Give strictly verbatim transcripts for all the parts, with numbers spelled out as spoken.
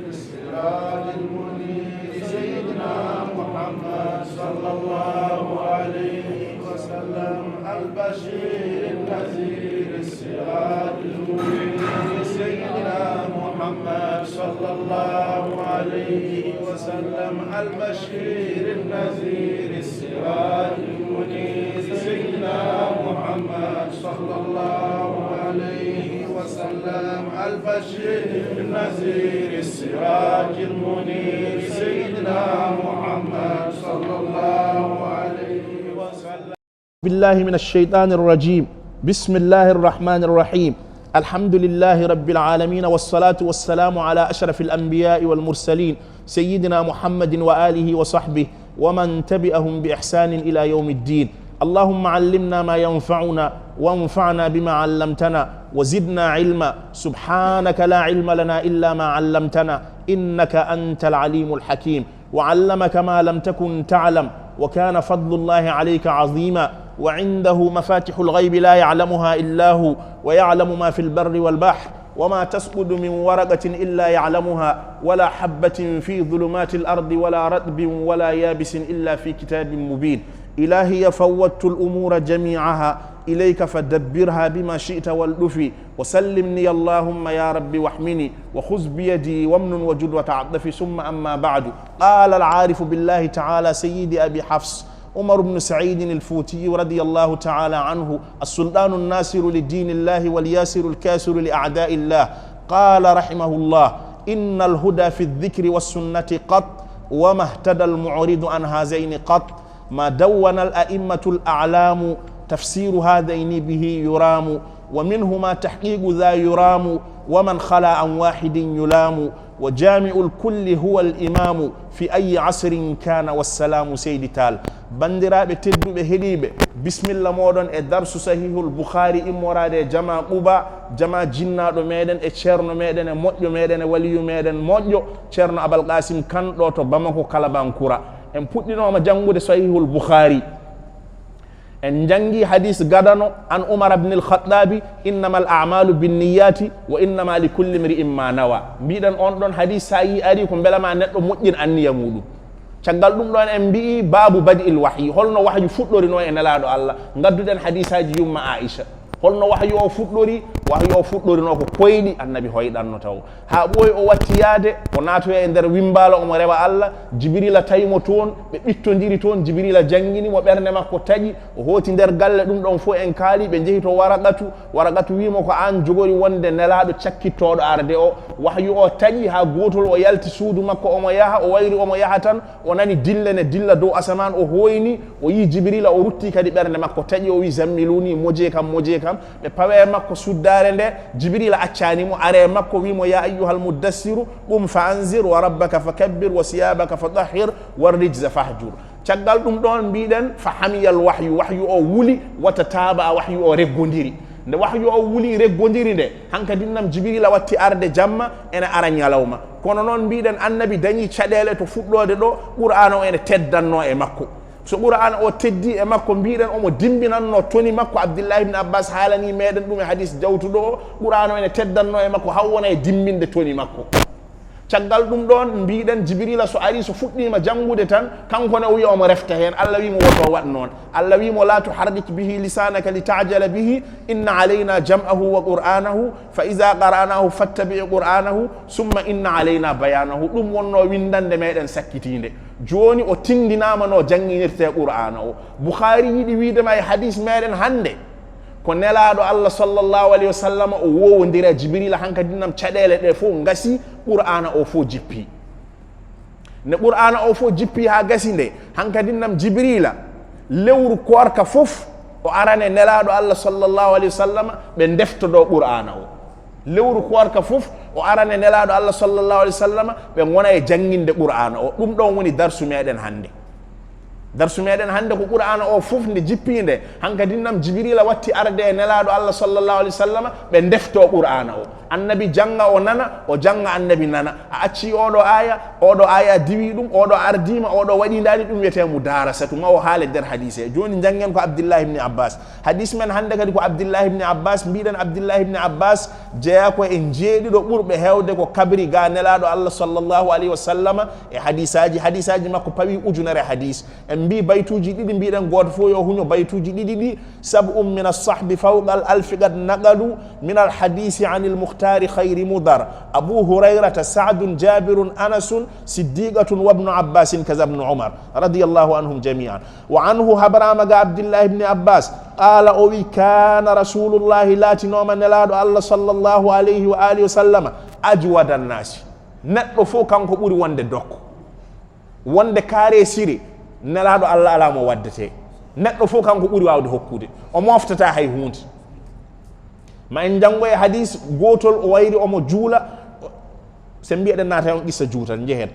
الصراط المنير سيدنا محمد صلى الله عليه وسلم. البشير النذير السراج المنير سيدنا محمد صلى الله عليه وسلم. البشير النذير السراج المنير سيدنا محمد صلى الله عليه وسلم. البشير النذير السراج المنير سيدنا محمد صلى الله عليه وسلم. بالله من الشيطان الرجيم. بسم الله الرحمن الرحيم. الحمد لله رب العالمين، والصلاة والسلام على أشرف الأنبياء والمرسلين سيدنا محمد وآله وصحبه ومن تبعهم بإحسان إلى يوم الدين. اللهم علمنا ما ينفعنا وانفعنا بما علمتنا وزدنا علما. سبحانك لا علم لنا إلا ما علمتنا إنك أنت العليم الحكيم. وعلمك ما لم تكن تعلم وكان فضل الله عليك عظيما. وعنده مفاتح الغيب لا يعلمها إلا هو ويعلم ما في البر والبحر وما تسقط من ورقة إلا يعلمها ولا حبة في ظلمات الأرض ولا رطب ولا يابس إلا في كتاب مبين. إلهي فوضت الأمور جميعها إليك فدبرها بما شئت والطف وسلمني اللهم يا رب واحمني وخذ بيدي وامنن وجد وتعاطف. ثم أما بعد، قال العارف بالله تعالى سيدي أبي حفص عمر بن سعيد الفوتي رضي الله تعالى عنه، السلطان الناصر لدين الله والياسر الكاسر لأعداء الله، قال رحمه الله: إن الهدى في الذكر والسنة قط، وما اهتدى المعرض عن هذين قط، ما دون الأئمة الأعلام، تفسير هذين به يرام، ومنهما تحقيق ذا يرام، ومن خلا عن واحد يلام، وجامع الكل هو الإمام في أي عصر كان والسلام سيدي تال. Banndiraaɓe tedduɓe heɗiiɓe, bismilla mooɗon e darsu Sahihul Bukhari immoraade e jama Quba, jama jinnaaɗo meɗen e ceerno meɗen e moƴƴo meɗen e waliyu meɗen moƴƴo, ceerno Abal Qasim Kan ɗo to Bamako Kalabankura. En puɗɗinooma janngude Sahihul Bukhari. En njanngi hadis gadano an Umar ibn al-Khattabi, "Innama al a'malu binniyati wa innama li kulli imri'in ma nawa." Mbiɗen on ɗon hadis sa yi ari ko mbela ma neɗɗo moƴƴin anniya muɗum. Caggal ɗum ɗon en mbi'i babu badi'il wahyi, holno wahyu fuɗɗorino e Nelaaɗo Allah. Ngadduɗen hadisaaji yumma Aisha. Holno wahyu o fuɗɗori? Wahyu o fuɗɗorino ko koyɗi, Annabi hoyɗanno taw. Haa ɓooyi o watti yaade, o naatoya e nder wimbaala omo rewa Allah, Jibrila tawi mo toon, ɓe ɓittondiri toon, Jibrila janngini mo, ɓernde makko taƴi, o hooti nder galle, ɗum ɗon fof en kaali, ɓe njehi to Waraqatu, Waraqatu wii mo ko aan jogori wonde Nelaaɗo cakkittooɗo arde o. Wahyu o taƴi haa gootol o yalti suudu makko omo yaha, o wayri omo yaha tan, o nani dille ne dilla dow asamaan, o hooyni, o yii Jibrila, o rutti kadi ɓernde makko taƴi, o wii: "Zammiluni, moje kam, moje kam." Ɓe pawe e makko suddaare nde, Jibrila accaani mo, are e makko wii mo: "Ya ayyuhal muddassiru, qum fa anzir, wa rabbaka fa kabbir, wa siyabaka fa tahhir, wa rijza fahjur." Caggal ɗum ɗon mbiɗen fa hamiyal wahyu, wahyu o wuli, wata taaba wahyu o reggondiri. Nde wahyu o wuli reggondiri nde, hankadin nam Jibrila watti arde jamma, ene ara ñalawma. Kono noon mbiɗen Annabi dañi caɗeele to fuɗɗoode ɗo, Qur'aana o ene teddanno e makko. So Qur'aana o teddi e makko, mbiɗen omo dimbinanno toni makko, Abdullahi ibn Abbas haalani meɗen ɗum e hadis jawtuɗo o, Qur'aana o ene teddanno e makko, haw wona e dimbinde toni makko. Caggal ɗum ɗon mbiɗen Jibrila so ari, so fuɗɗima janngude tan, kanko ne o wiya omo refta heen. Allah wi mo woto waɗ noon. Allah wi mo: "La tuharrik bihi lisanaka li ta'jala bihi, inna alayna jam'ahu wa qur'anahu, fa iza qara'nahu fattabi' qur'anahu, summa inna alayna bayanahu." Ɗum wonno winndannde meɗen sakkitiinde. Jooni o tinndinaama no jannginirtee Qur'aana o. Bukhari yiɗi wiide ma e hadis meɗen hannde, ko Nelaaɗo Allah sallallahu alayhi wa sallam o wowondira Jibrila, hankadin nam caɗeele ɗe fof ngasi, Qur'aana o fof jippi. Nde Qur'aana o fof jippi haa gasi nde, hankadin nam Jibrila, lewru koorka fof o arane Nelaaɗo Allah sallallahu alayhi wa sallam, ɓe ndeftodo Qur'aana o. Lewru koorka fof o arane Nelaaɗo Allah sallallahu alayhi wa sallam, ɓe ngona e jannginde Qur'aana o. Ɗum ɗon woni darsu meɗen hannde. Darsu meɗen hannde ko Qur'aana o fof nde jippi nde, hankadin nam Jibrila watti arde e Nelaaɗo Allah sallallahu alayhi wa sallam, ɓe ndefto Qur'aana o. Annabi jannga, o nana, o jannga, annabi nana. A acci oɗo aya, oɗo aya diwi ɗum, oɗo ardima, oɗo waɗi ndani, ɗum wiyete mudarasatu, ma o haale nder hadise. Joni janngen ko Abdullah ibn Abbas. Hadis men hannde kadi ko Abdullah ibn Abbas. Mbiɗen Abdullah ibn Abbas jeeya ko e njeeɗiɗo ɓurɓe heewde ko kabri ga Nelaaɗo Allah sallallahu alayhi wa sallama e hadisaji. Hadisaji makko pawi ujunere hadis. En mbi baytuji ɗiɗi, mbiɗen gooto fof yo huño baytuji ɗiɗi ɗi. Sab'un min as-sahbi fawqa al-alfi qad naqalu min al-hadisi an al-mukhtari khayri mudar. Abu Hurayrata, Sa'dun, Jabirun, Anasun, Siddiqatun wa ibnu Abbasin kaza ibnu Umar radiyallahu anhum jami'an. Wa anhu, habrama ga Abdullah ibn Abbas, qala, o wi, kana rasulullahi, laatinoma Nelaaɗo Allah sallallahu alayhi wa alihi wa sallama, ajwada nnasi. Neɗɗo fof kanko ɓuri wonde dokko, wonde karesiri, Nelaaɗo Allah ala mo waddete. Neɗɗo fof kanko ɓuri wawde hokkude, o moftata hay hunde. Ma en janngo e hadis gotol, o wayri omo juula. Sen mbiya ɗen naata on qissa juutal, njehen.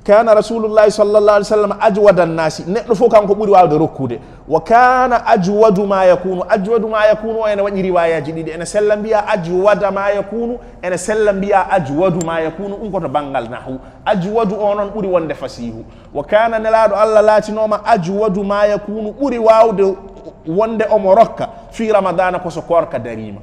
Kana rasulullahi sallallahu alaihi wasallam ajwada nnasi. Neɗɗo fof kanko ɓuri wawde rokkude. Wa kana ajwadu ma yakunu. Ajwadu ma yakunu o ene waɗi riwayaji ɗiɗi. Ene sella mbiya ajwada ma yakunu, ene sella mbiya ajwadu ma yakunu. Ɗum ko to banngal nahwu. Ajwadu o noon ɓuri wonde fasihu. Wa kana, Nelaaɗo Allah laatinoma ajwadu ma yakunu, ɓuri wawde wonde omo rokka fi ramadana, ko so koorka darima.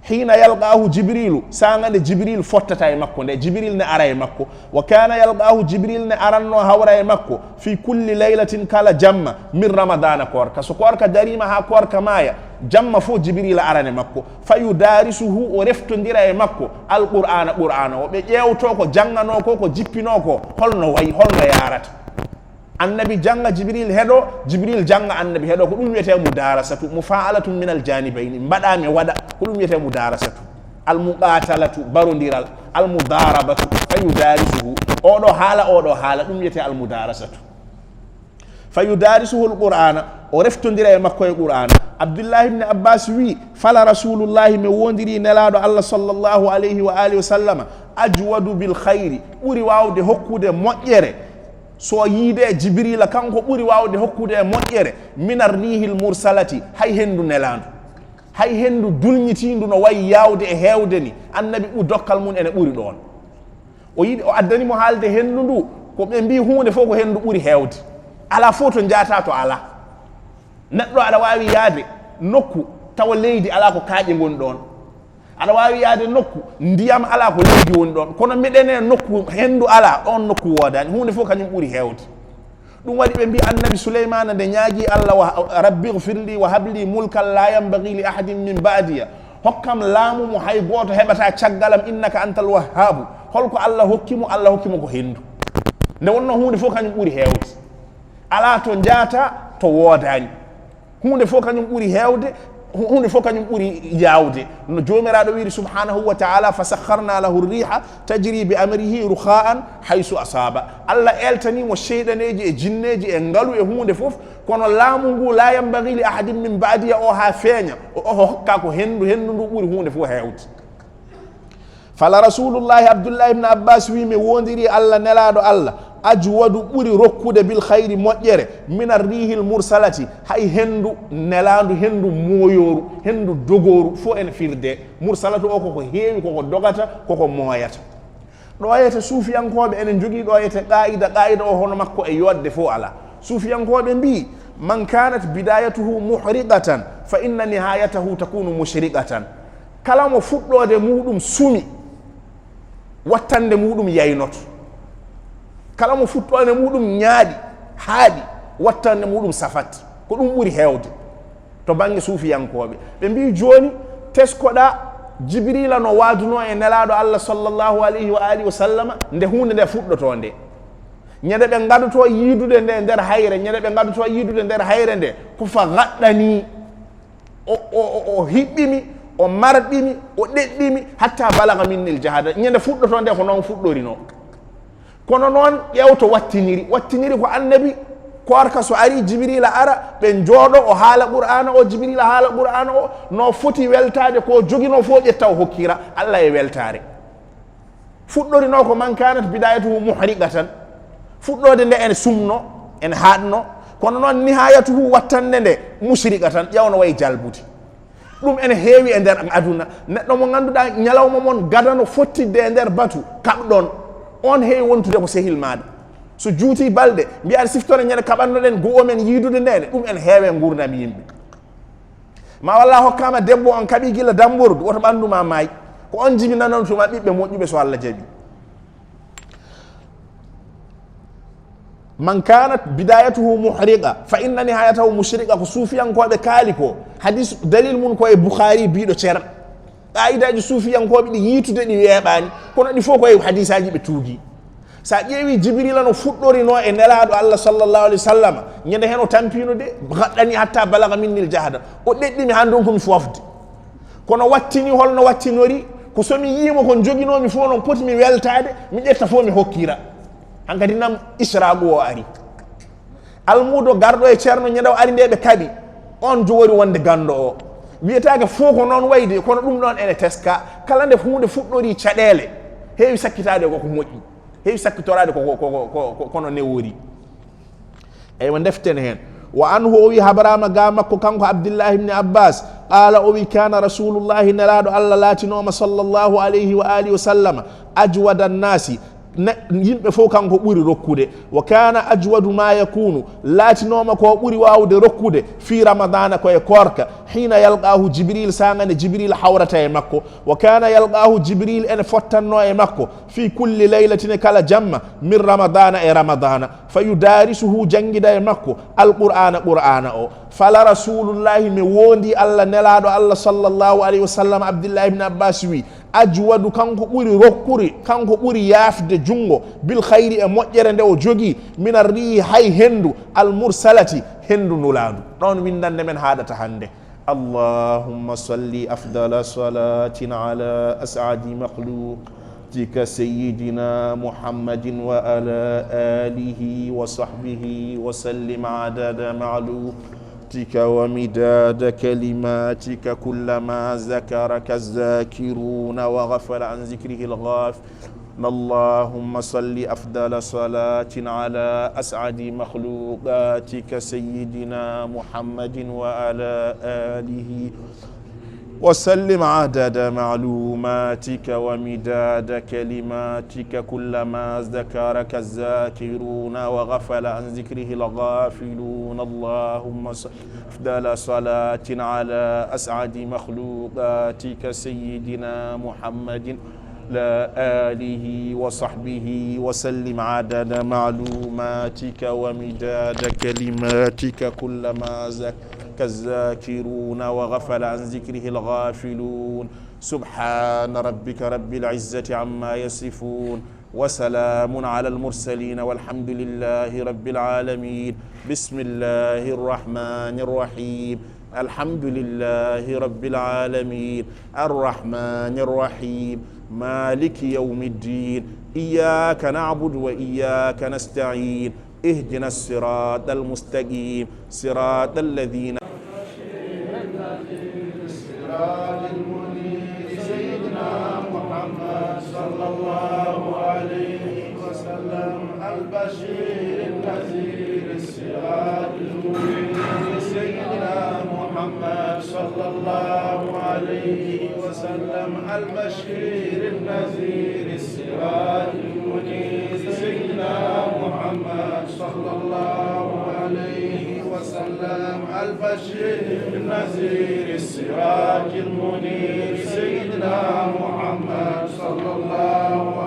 Hina yalqahu Jibrilu, saanga nde Jibril fottata e makko nde, Jibril ne ara e makko. Wa kana yalqahu, Jibril ne aranno hawra e makko, fi kulli laylatin, kala jamma, min ramadana, koorka. So koorka darima ha koorka maya, jamma fof Jibril arane makko. Fa yudarisuhu, o reftondira e makko, al qur'ana, qur'ana o. Ɓe ƴeewto ko janngano ko, ko jippino ko, holno wayi, holno yarata. Annabi jannga, Jibril heɗo, Jibril jannga, Annabi heɗo. Ko ɗum wiyete mudarasatu, mufa'alatun min al janibayni. Mbaɗa mi waɗa, ko ɗum wiyete mudarasatu. Al muqatalatu, barondiral. Al mudarabatu, fa yudarisuhu. Oɗo haala, oɗo haala, ɗum wiyete al mudarasatu. Fa yudarisuhu al qur'ana, o reftondira e makko e qur'ana. Abdullah ibn Abbas wi, fala rasulullahi, mi wondiri Nelaaɗo Allah sallallahu alayhi wa alihi wa sallama, ajwadu bil khayri, ɓuri wawde hokkude moƴƴere. So yiide e Jibrila, kanko ɓuri wawde hokkude e moƴƴere, minar rihil mursalati, hay hendu nelandu. Hay hendu dulñitindu no wayi yawde e heewde ni, Annabi ɓu dokkal mum ene ɓuri ɗoon. O yiɗi, o addani mo haalde hendu ndu, ko ɓe mbi huunde fof ko hendu ɓuri heewde. Ala fof to njaata to ala. Neɗɗo aɗa waawi yaade nokku tawa leydi ala, ko kaaƴe ngoni ɗoon. Aɗa waawi yaade nokku, ndiyam ala, ko leydi woni ɗoon. Kono miɗen e nokku, henndu ala, ɗoon nokku woodaani. Huunde fof kañum ɓuri heewde. Ɗum waɗi ɓe mbi Annabi Suleymaana nde ñaagi Allah, wa, "Rabbi ghfirli wa habli mulkan la yanbaghi li ahadin min ba'diya." Hokkam laamu mo hay gooto heɓataa caggalam, innaka antal wahhaabu. Holko Allah hokki mo? Allah hokki mo ko henndu. Nde wonnoo huunde fof kañum ɓuri heewde. Alaa to njaata to woodaani. Huunde fof kañum ɓuri heewde, hu-, huunde fof kañum ɓuri yaawde. No Joomiraaɗo wiiri subhanahu wa ta'ala, "Fa sakharna lahu riha tajri bi amrihi rukha'an haythu asaba." Allah eltani mo seyɗaneeji e jinneeji e ngalu e huunde fof, kono laamu ngu, "La yanbaghi li ahadin min ba'diya," o haa feeña, o, o hokka ko henndu, henndu ndu ɓuri huunde fof heewde. Fala Rasulullahi Abdullahi ibn Abbas wi, mi wondiri Allah, nelaaɗo Allah, ajwadu, ɓuri rokkude, bil khayri, moƴƴere, minar rihil mursalati, hay henndu nelaandu, henndu mooyooru, henndu dogooru, fof ene firde. Mursalatu o koko heewi, koko dogata, koko mooyata. Ɗo yete suufiyankooɓe ene njogii ɗo yete qaa'ida, qaa'ida o hono makko e yooɗde fof alaa. Suufiyankooɓe mbii, "Man kanat bidayatuhu muhriqatan, fa inna nihayatahu takunu mushriqatan." Kala mo fuɗɗoode muɗum sumi, wattande muɗum yaynoto. Kala mo fuɗɗoode muɗum ñaaɗi, haaɗi, wattande muɗum safat. Ko ɗum ɓuri heewde to bannge suufiyankooɓe. Ɓe mbii, jooni, teskoɗaa Jibrila no waadunoo e nelaaɗo Allah sallallahu alayhi wa alihi wa sallama nde huunde nde fuɗɗotoo nde. Ñande ɓe ngadotoo yiidude nde nder hayre, ñande ɓe ngadotoo yiidude nder hayre nde, ko fa gaɗɗanii. O, o, o, o hiɓɓi mi, o marɓi mi, o ɗeɗɗi mi, hatta balaga minnil jahada. Ñande fuɗɗotoo nde ko noon fuɗɗorinoo. Kono noon, ƴeew to wattiniri. Wattiniri ko Annabi, koorka so ari, Jibrila ara, ɓe njooɗo, o haala Qur'aana o, Jibrila haala Qur'aana o, no foti weltaade ko joginoo fof ƴetta o hokkira, Allah e weltaare. Fuɗɗorinoo ko man kanat bidayatuhu muhriqatan. Fuɗɗoode nde ene sumno, ene haaɗno. Kono noon nihayatuhu wattande nde mushriqatan, ƴeew no wayi jalbude. Ɗum ene heewi e nder aduna. Neɗɗo mo ngannduɗaa ñalawma mon gadano fottidde e nder batu, kaɓɗon. On heewi wontude ko sehil maaɗa. So juuti balɗe, mbiya aɗa siftora ñande kaɓannoɗen goo men yiidude ndeene, ɗum ene heewe nguurndam yimɓe. Ma walla hokkama debbo on kaɓi gila dambordu, woto ɓanndu ma maay. Ko on jibinanantuma ɓiɓɓe moƴƴuɓe so Allah jaɓi. Man kanat bidayatuhu muhriqa fa inna nihayatahu mushriqa, ko suufiyankooɓe kaali ko. Hadis dalil mum ko e Bukhari biiɗo cer. Qaayidaji suufiyankooɓe ɗi yiitude ɗi weeɓaani, kono ɗi fof ko e hadisaaji ɓe tuugi. So a ƴeewi Jibrila no fuɗɗorinoo e Nelaaɗo Allah sallallahu alaihi wasallam, ñande heen o tampino de, gaɗɗani hatta balaga minnil jahda. O ɗeɗɗimi haa ndonku mi foofde. Kono wattini holno wattinori, ko so mi yiimo ko joginoomi fof noon poti mi weltaade, mi ƴetta fof mi hokkira. Hankadi nam israagu o ari. Almuudo garɗo e ceerno ñande o ari nde ɓe kaɓi, on jogori wonde ganndo o. Wiyetaake fof ko noon wayde, kono ɗum ɗoon ene teska. Kala nde huunde fuɗɗori caɗeele, heewi sakkitaade ko ko moƴƴi, heewi sakkitoraade ko, ko, ko, ko, ko, kono newori. Eywa, ndeften heen. Wa anhu, o wi habarama ga makko kanko Abdillahi ibn Abbas, qala, o wi kana rasulullahi, nelaɗo Allah latinooma sallallahu alayhi wa alihi wa sallama, ajwada nnasi, ne-, yimɓe fof kanko ɓuri rokkude. Wa kana ajwadu ma yakunu, latinooma ko ɓuri wawde rokkude fi ramadana, ko e koorka, hina yalqahu Jibril, sanga nde Jibril hawrata e makko. Wa kana yalqahu Jibril, ene fottanno e makko, fi kulli laylatin, e kala jamma, min ramadana, e ramadana. Fa yudarisuhu, janngida e makko, alqur'ana, qur'ana o. Fala rasulullahi, mi wondi Allah, nelaɗo Allah sallallahu alayhi wa sallam, Abdullah ibn Abbas wi, ajwadu, kanko ɓuri rokkuri, kanko ɓuri yaafde junngo, bil khayri, e moƴƴere nde o jogi, min arrihi, hay henndu, al mursalati, henndu nulaandu. Ɗoon winndannde men haaɗata hannde. اللهم صل أفضل صلاة على أسعد مخلوقاتك سيدنا محمد وعلى آله وصحبه وسلم عدد معلوماتك ومداد كلماتك، كلما ذكرك الذاكرون وغفل عن ذكره الغافلون. اللهم صل أفضل صلاة على أسعد مخلوقاتك سيدنا محمد وعلى آله وسلم عدد معلوماتك ومداد كلماتك، كلما ذكرك الذاكرون وغفل عن ذكره الغافلون. اللهم صل أفضل صلاة على أسعد مخلوقاتك سيدنا محمد وعلى آله وصحبه وسلم عدد معلوماتك ومداد كلماتك، كلما ذكرك الذاكرون وغفل عن ذكره الغافلون. سبحان ربك رب العزة عما يصفون، وسلام على المرسلين، والحمد لله رب العالمين. بسم الله الرحمن الرحيم. الحمد لله رب العالمين. الرحمن الرحيم. مالك يوم الدين. إياك نعبد وإياك نستعين. اهدنا الصراط المستقيم. صراط الذين سيدنا محمد صلى الله عليه وسلم، البشير النذير، السراج المنير، سيدنا محمد صلى الله عليه وسلم، البشير النذير، السراج المنير، سيدنا محمد صلى الله عليه وسلم، البشير النذير، السراج المنير، سيدنا محمد صلى الله